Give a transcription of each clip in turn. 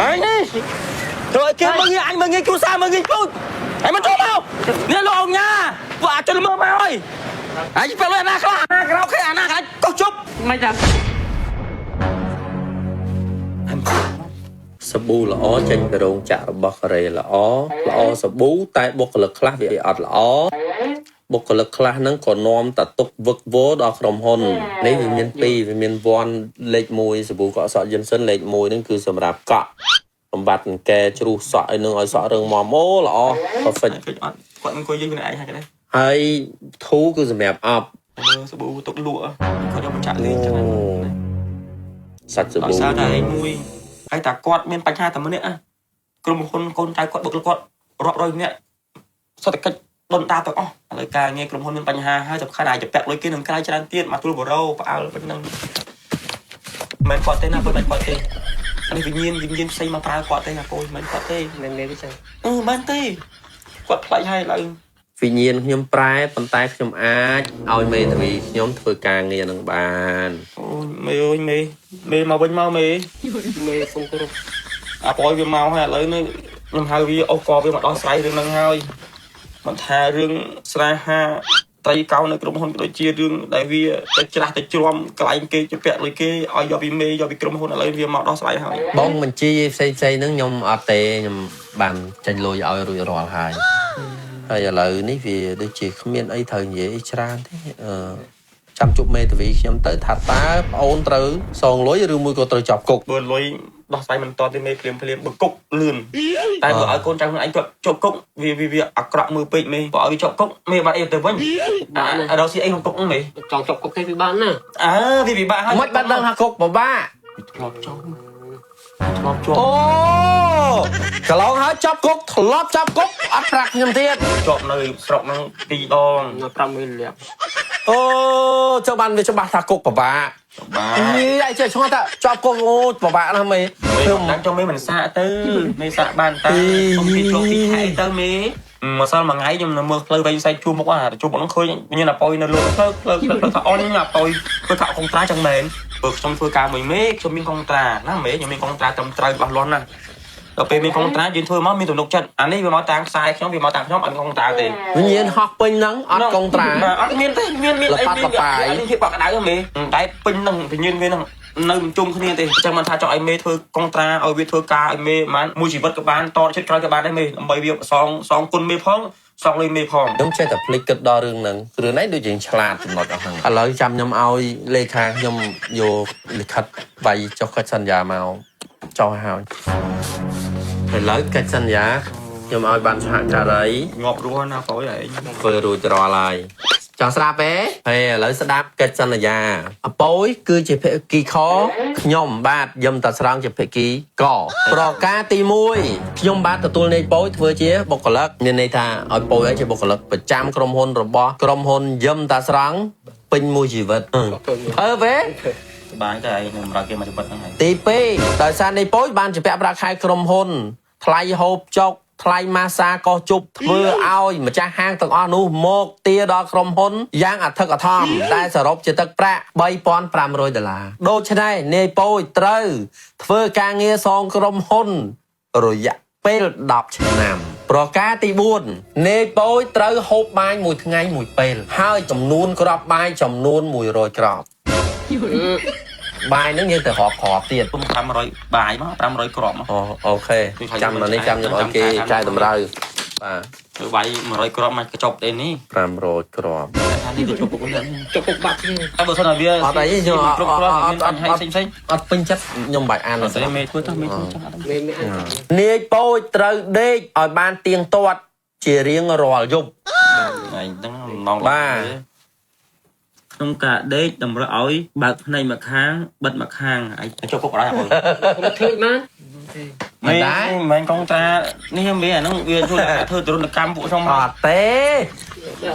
អញនេះធ្វើឲ្យគេមើលងាយអញមើលងាយគ្រួសារមើលងាយពូជហើយមកចូលមកនេះលោកអង្គញាពួកអាចមើលមកហើយអញពេលលុយអាណាខ្លះអាណាក្រៅគេអាណាខ្លាចកោះជប់ មិនចាំ សាប៊ូល្អចេញពីរោងចក្ររបស់កូរ៉េល្អល្អសាប៊ូតែបុគ្គលិកខ្លះវាអត់ល្អបុគ្គលិកខ្លះហ្នឹងក៏នាំតាទុកវឹកវរដល់ក្រុមហ៊ុននេះវាមានពីរវាមានវ័នលេខ1សាប៊ូកក់សក់យិនសិនលេខ1ហ្នឹងគឺសម្រាប់កក់បំបត្តិអង្គែជ្រុះសក់អីហ្នឹងឲ្យសក់រឹងមាំអូល្អ perfect ឃើញអត់គាត់មិនអង្គុយយើងម្នាក់ឯងហើយគេដែរ ហើយធូគឺសម្រាប់អប់ មើលសាប៊ូទុកលក់គាត់យកមកចាក់លេងចឹង សាច់សាប៊ូ ដោយសារតែឯងមួយហើយតែគាត់មានបញ្ហាតែម្នាក់ក្រុមហ៊ុនកូនចៅគាត់បុគ្គលិកគាត់រាប់រយនាក់សេដ្ឋកិច្ចដុនដាបទាំងអស់ឥឡូវការងារក្រុមហ៊ុនមានបញ្ហាហើយសំខាន់អាចពាក់លុយគេនឹងក្រៅច្រើនទៀតមកទួលបរោផ្អើលប៉ុណ្ណឹងមិនគាត់ទេណាព្រោះមិនគាត់ទេអានេះវិញ្ញាណវិញ្ញាណផ្សេងមកប្រើគាត់ទេណាពូមិនគាត់ទេ មិនមែនទេចឹង អឺមិនទេគាត់ផ្លាច់ហើយឥឡូវ វិញ្ញាណខ្ញុំប្រែប៉ុន្តែខ្ញុំអាចឲ្យមេធាវីខ្ញុំធ្វើការងារនឹងបាន អូយមេអើយមេមេមកវិញមកមេ មេសុំគោរព អាប៉យវាមកហើយឥឡូវនេះខ្ញុំហៅវាអូសកវាមកដោះស្រាយរឿងហ្នឹងហើយមិនថារឿងស្នេហាត្រីកោណនៅក្រុមហ៊ុនក៏ដូចជារឿងដែលវាទៅច្រាស់ទៅជ្រាំកន្លែងគេជពាក់លុយគេឲ្យយកពីមេយកពីក្រុមហ៊ុនឥឡូវវាមកដោះស្រាយហើយ បងបញ្ជីផ្សេងផ្សេងហ្នឹងខ្ញុំអត់ទេខ្ញុំបានចេញលុយឲ្យរួចរាល់ហើយហើយឥឡូវនេះវាដូចជាគ្មានអីត្រូវនិយាយអីច្រើនទេអឺចាំជួបមេធាវីខ្ញុំទៅថាតើប្អូនត្រូវសងលុយឬមួយក៏ត្រូវជាប់គុក បើលុយដោះស្រាយមិនតទេមេភ្លាមភ្លាមបើគុកលឿនតែបើឲ្យកូនចៅខ្លួនឯងជាប់គុកវាវាអាក្រក់មើលពេកមេបើឲ្យវាជាប់គុកមេបាត់អីទៅវិញអារកស៊ីអីក្នុងគុកហ្នឹងមេ ចង់ជាប់គុកទេវាបានណា អើវាពិបាកហើយ មិនបានដឹងថាគុកពិបាក ធ្លាប់ចូលធ្លាប់ជាប់ អូកន្លងហើយជាប់គុកធ្លាប់ជាប់គុកអត់ប្រាប់ខ្ញុំទៀត ជាប់នៅស្រុកហ្នឹងពីរដង នៅ5មេលាប អូចុះបានវាច្បាស់ថាគុកពិបាក បាទ អីឯងចេះឆ្ងល់ថាជាប់គុកអូពិបាកណាស់មេ មេមិនដឹងចុះមេមិនសាកទៅមេសាកបានតាសុំពីធ្លាប់ពីខែទៅមេម្សិលមួយថ្ងៃខ្ញុំនៅមើលផ្លូវវែងសែកជួមុខអាជួមុខហ្នឹងឃើញមានអាប៉យនៅលើផ្លូវផ្លូវផ្លូវថាអន់អាប៉យធ្វើថាកុងត្រាចឹងមែនព្រោះខ្ញុំធ្វើការមួយមេខ្ញុំមានកុងត្រាណាមេខ្ញុំមានកុងត្រាត្រឹមត្រូវច្បាស់លាស់ណាស់ដល់ពេលមានកុងត្រាយើងធ្វើមកមានទំនុកចិត្តអានេះវាមកតាមខ្សែខ្ញុំវាមកតាមខ្ញុំអត់កុងត្រាទេ វិញ្ញាណហោះពេញហ្នឹងអត់កុងត្រា បាទអត់មានទេមានមានអីមានមានភាពបាក់ក្តៅហ្នឹងមេតែពេញហ្នឹងវិញ្ញាណវាហ្នឹងនៅជុំគ្នាទេអញ្ចឹងមិនថាចង់ឲ្យមេធ្វើកុងត្រាឲ្យវាធ្វើការឲ្យមេប្រហែលមួយជីវិតក៏បានតចិត្តក្រោយក៏បានដែរមេដើម្បីវាសងសងគុណមេផងសងលុយមេផង ខ្ញុំចេះតែភ្លេចគិតដល់រឿងហ្នឹងរឿងនេះដូចយើងឆ្លាតចំណុចអស់ហ្នឹងឥឡូវចាំខ្ញុំឲ្យលេខាខ្ញុំយកលិខិតវាយចុះកិច្ចសន្យាមកចុះឲ្យឥឡូវកិច្ចសន្យាខ្ញុំឲ្យបានសហការី ងាប់រស់ណាប្អូនឯង ធ្វើរួចរាល់ហើយចង់ស្ដាប់ទេហើយឥឡូវស្ដាប់កិច្ចសន្យាអពយគឺជាភាគីខខ្ញុំបាទយឹមតាស្រង់ជាភាគីកប្រការទី1ខ្ញុំបាទទទួលនាយពយធ្វើជាបុគ្គលិកមានន័យថាឲ្យពយឲ្យជាបុគ្គលិកប្រចាំក្រុមហ៊ុនរបស់ក្រុមហ៊ុនយឹមតាស្រង់ពេញមួយជីវិតអឺវេ សបាយតែឯងនឹងរកគេមកជីវិតហ្នឹងហើយ ទី2ដោយសារនាយពយបានជាពាក់ប្រាក់ខែក្រុមហ៊ុនថ្លៃហូបចុកថ្លៃម៉ាសាកោះជប់ធ្វើឲ្យម្ចាស់ហាងទាំងអស់នោះមកទាដល់ក្រុមហ៊ុនយ៉ាងអធិកអធមតែសរុបជាទឹកប្រាក់3500ដុល្លារដូច្នេះនាយពយត្រូវធ្វើការងារសងក្រុមហ៊ុនរយៈពេល10ឆ្នាំប្រការទី4នាយពយត្រូវហូបបាយមួយថ្ងៃមួយពេលហើយចំនួនគ្រាប់បាយចំនួន100គ្រាប់បាយហ្នឹងយើងទៅរាប់គ្រាប់ទៀត គុំ500បាយមក500គ្រាប់មក អូអូខេចាំអានេះចាំខ្ញុំឲ្យគេចែកតម្រូវបាទ ធ្វើបាយ100គ្រាប់មកកញ្ចប់ទេនេះ 500គ្រាប់ ថានេះទៅជប់ពុកហ្នឹង ជាប់គុកបាក់គ្នា តែបើសិនថាវា អត់អីទេខ្ញុំអត់ គ្រប់គ្រាន់ អ មាន ត់អត់ បញ្ហាផ្សេងផ្សេង អត់ពេញចិត្តខ្ញុំបាច់អាន អត់ទេមេធ្វើទៅមេធ្វើចឹងអត់ទេ មេមេអាន នាយពោចត្រូវដេកឲ្យបានទៀងទាត់ជារៀងរាល់យប់ ថ្ងៃហ្នឹងម្ដង បាទ ក្នុងការដេកតម្រូវឲ្យបើកភ្នែកមួយខាងបិទមួយខាងឯងចូលគុកអត់ដែរបង ខ្ញុំធ្វើបាន មេមិនមែនកងត្រានេះមេអាហ្នឹងវាជួយធ្វើទរណកម្មពួកខ្ញុំ អត់ទេ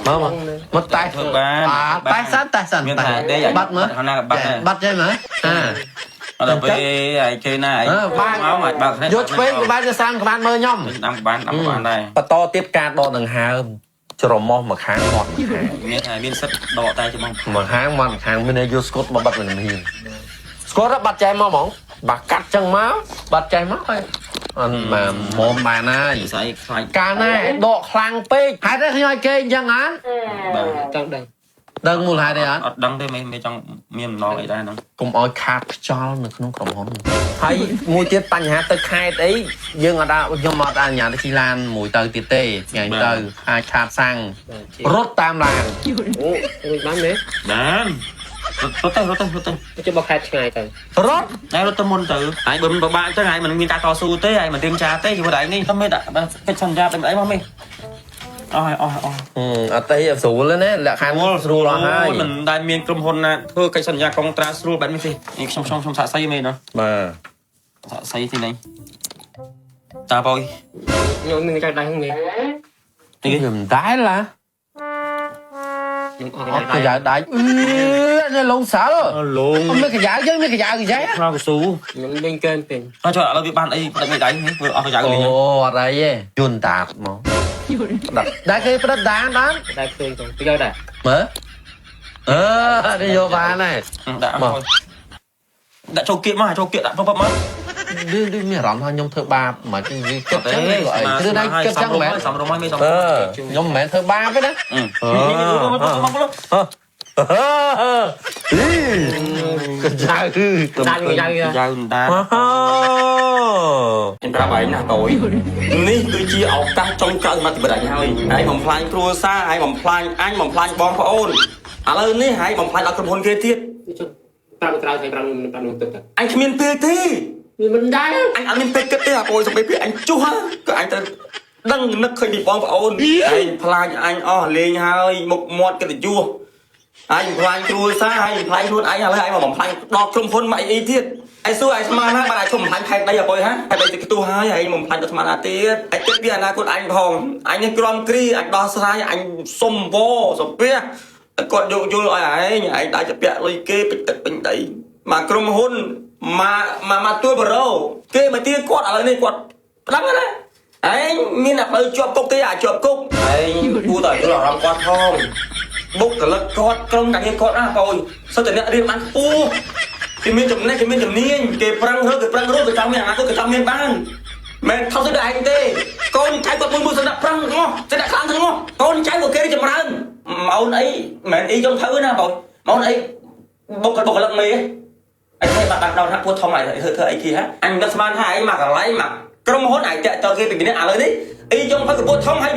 មកមកមកតែ ធ្វើបាន អតែសិនតែសិន មានថាដេក បាត់មើល ខាងណាក៏បាត់ដែរ បាត់ចេះមើលអា អត់ដល់ពេលឯងគេណាឯង អឺបាន មកអាចបើកភ្នែក យកឆ្វេងក៏បានយកស្រាមក៏បានមើលខ្ញុំ ដាំក៏បានដាំក៏បានដែរ បន្តទៀតការដកដង្ហើមច្រមុះមួយខាងមាត់មួយខាង មានថាមានសិទ្ធដកតែច្បង មួយខាងមាត់មួយខាងមានន័យយកស្កុតមកបាត់នឹងហ៊ានស្កុតបាត់ចែមកហ្មង បាកាត់ចឹងមកបាត់ចេះមកហើយអត់មកមុំបានហើយ ស្អីខ្លាច កាលណាដកខ្លាំងពេកហេតុអីខ្ញុំឲ្យគេអញ្ចឹងហ៎ បាទ ចង់ដឹង ដឹងមូលហេតុអីអត់ អត់ដឹងទេមេមេចង់មានបំណងអីដែរហ្នឹង កុំឲ្យខាតខ្យល់នៅក្នុងក្រុមហ៊ុនហើយមួយទៀតបញ្ហាទៅខេតអីយើងអត់ដាក់ខ្ញុំអត់អនុញ្ញាតឲ្យជិះឡានមួយទៅទៀតទេថ្ងៃទៅអាចខាតសាំងរត់តាមឡាន អូរួចបានទេ បានរត់ទៅរត់ទៅរត់ទៅ ជិះបោះខេតឆ្ងាយទៅ រត់ តែរត់ទៅមុនទៅហើយបើមិនពិបាកចឹងហើយមិនមានការតស៊ូទេហើយមិនទៀមចាទេជាមួយតែឯងនេះទៅមេដាក់កិច្ចសន្យាតែអីមកមេអស់ហើយអស់អស់ អត់ទេស្រួលទេណាលក្ខខណ្ឌស្រួលអស់ហើយ មិនដែលមានក្រុមហ៊ុនណាធ្វើកិច្ចសន្យាកុងត្រាស្រួលបែបនេះទេនេះខ្ញុំខ្ញុំខ្ញុំសាកសីមេណោះ បាទ សាកសីទីនេះតាបង ខ្ញុំមានចៅដៃហ្នឹងមេ នេះ វាមិនដែលឡា ខ្ញុំអស់ អត់កយ៉ាដៃអឺនេះលងសាល់ លង អត់មានកយ៉ាយើងមានកយ៉ាកយ៉ា ខ្លោកស៊ូ ខ្ញុំលេងកើនពេញ ហើយចុះឥឡូវវាបានអីផ្ដាច់មេដៃនេះធ្វើអស់កញ្ចៅ អូ នេះ អត់អីទេយន្តតាតមកដាក់គេផ្ដិតដានបាន តែឃើញទៅពីយកដែរ មើលអឺនេះយកបានហើយ ដាក់មកដាក់ចូលគៀកមកចូលគៀកដាក់ពពមក ឌឺឌឺមានអារម្មណ៍ថាខ្ញុំធ្វើបាបមកគឺវាគិតចឹងឬក៏អីគឺដៃគិតចឹងមែន សំរុំហើយមេសំ អឺខ្ញុំមិនមែនធ្វើបាបទេណា កញ្ចៅគឺ ដាច់មួយយ៉ាង យ៉ាវដា អូ ខ្ញុំប្រាប់ឯងណាតយនេះគឺជាឱកាសចុងក្រោយសម្រាប់ជីវិតឯងហើយឯងបំផ្លាញគ្រួសារឯងបំផ្លាញអញបំផ្លាញបងប្អូនឥឡូវនេះឯងបំផ្លាញដល់ក្រុមហ៊ុនគេទៀត ជុំប្រាប់ក្រោយឲ្យប្រាប់ប្រាប់នោះទឹកទៅ អញគ្មានពេលទេ វាមិនដែរ អញអត់មានពេលគិតទេអាប្អូនសំបីពេលអញជុះក៏អញទៅដឹងនឹកឃើញពីបងប្អូនឯងផ្លាញអញអស់លេងហើយមុខមាត់កិត្តិយសអញបំផ្លាញគ្រួសារហើយបំផ្លាញខ្លួនឯងឥឡូវឯងមកបំផ្លាញដល់ក្រុមហ៊ុនមកអីអីទៀតឯងសួរឯងស្មានណាបានឯងឈប់បំផ្លាញផែនដីអពុយហ่าផែនដីទៅខ្ទុះហើយឯងបំផ្លាញដល់ស្មានណាទៀតឯងគិតពីអនាគតអញផងអញនេះក្រំគ្រីអញដោះស្រាយអញសុំវសុពះគាត់យកយល់ឲ្យឯងឯងដាក់ជាពាក់លុយគេពេញទឹកពេញដីមកក្រុមហ៊ុនមកមកមកទួលបរោគេមកទៀគាត់ឥឡូវនេះគាត់ប្តឹងណាឯងមានតែផ្លូវជាប់គុកទេអាចជាប់គុកឯងគួរតែយល់អារម្មណ៍គាត់ផងបុគ្គលិកគាត់ក្រុមការងារគាត់ណាបងសុទ្ធតែអ្នករៀនបានខ្ពស់គេមានចំណេះគេមានជំនាញគេប្រឹងរកគេប្រឹងរកគេចង់មានអនាគតគេចង់មានបានមិនថោកទៅដល់ឯងទេកូនចៅគាត់មួយមួយសម្រាប់ប្រឹងទាំងអស់សម្រាប់ខ្លាំងទាំងអស់កូនចៅក៏គេចម្រើនម៉ូនអីមិនអីចង់ធ្វើណាបងម៉ូនអីបុគ្គលិកមេអញធ្វើបាត់បាត់ដល់ហាក់ពោះធំហើយធ្វើធ្វើអីគេហ่ะអញមិនស្មានថាឯងមកកន្លែងមកក្រុមហ៊ុនឯងតាក់តគេពីនេះឥឡូវនេះអីចង់ធ្វើកពស់ធំហើយ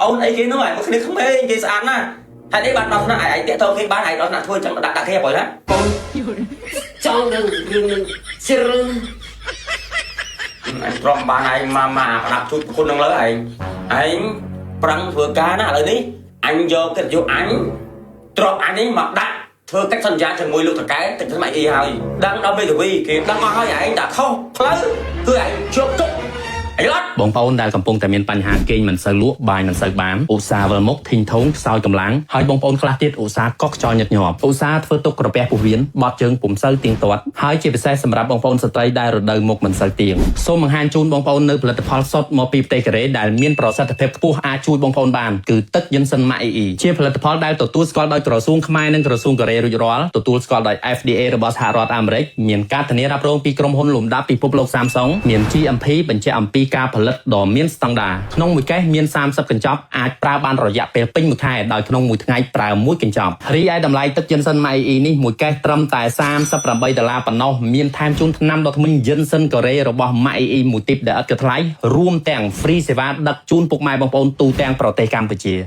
អូនអីគេនោះឯងមកគ្នាក្មេងគេស្អាតណាស់ហើយអីបានដល់ថ្នាក់ឯងតាក់តគេបានឯងដល់ថ្នាក់ធ្វើចឹងដាក់ដាក់គេបើណា កូនចង់ដឹងរឿងនឹងជ្រើ អញព្រមបានឯងមកមកប្រដាប់ជួយប្រគុណនឹងលើឯងឯងប្រឹងធ្វើការណាឥឡូវនេះអញយកកិត្តិយសអញទ្រព្យអញនេះមកដាក់ធ្វើកិច្ចសន្យាជាមួយលោកតកែកិច្ចសន្យាអីហើយដឹងដល់មេធាវីគេដឹងមកហើយឯងតែខុសផ្លូវគឺឯងជាប់ទុកអីអត់ បងប្អូនដែលកំពុងតែមានបញ្ហាគេងមិនសូវលក់បាយមិនសូវបានឧស្សាហ៍វិលមុខធីងធងខ្សោយកម្លាំងហើយបងប្អូនខ្លះទៀតឧស្សាហ៍កកខ្យល់ញឹកញាប់ឧស្សាហ៍ធ្វើទុកក្រពះពោះវៀនបត់ជើងពុំសូវទៀងទាត់ហើយជាពិសេសសម្រាប់បងប្អូនស្ត្រីដែលរដូវមុខមិនសូវទៀងសូមបង្ហាញជូនបងប្អូននៅផលិតផលសុទ្ធមកពីប្រទេសកូរ៉េដែលមានប្រសិទ្ធភាពខ្ពស់អាចជួយបងប្អូនបានគឺទឹកយិនសិនម៉ាក់អ៊ីអ៊ីជាផលិតផលដែលទទួលស្គាល់ដោយក្រសួងខ្មែរនិងក្រសួងកូរ៉េរួចរាល់ទទួលស្គាល់ដោយ FDA របស់សហរដ្ឋអាមេរិកមានការធានារ៉ាប់រងពីក្រុមហ៊ុនលំដាប់ពិភពលោក Samsung មាន GMP បញ្ជាក់អំពីការផលិតដ៏មានស្តង់ដារក្នុងមួយកេសមាន30កញ្ចប់អាចប្រើបានរយៈពេលពេញមួយខែដោយក្នុងមួយថ្ងៃប្រើមួយកញ្ចប់រីឯតម្លៃទឹកយិនសិនម៉ាក់អ៊ីអ៊ីនេះមួយកេសត្រឹមតែ38ដុល្លារប៉ុណ្ណោះមានថែមជូនថ្នាំដ៏ធ្មេញយិនសិនកូរ៉េរបស់ម៉ាក់អ៊ីអ៊ីមួយទីបដែលឥតគិតថ្លៃរួមទាំង free សេវាដឹកជូនពុកម៉ែបងប្អូនទូទាំងប្រទេសកម្ពុជា។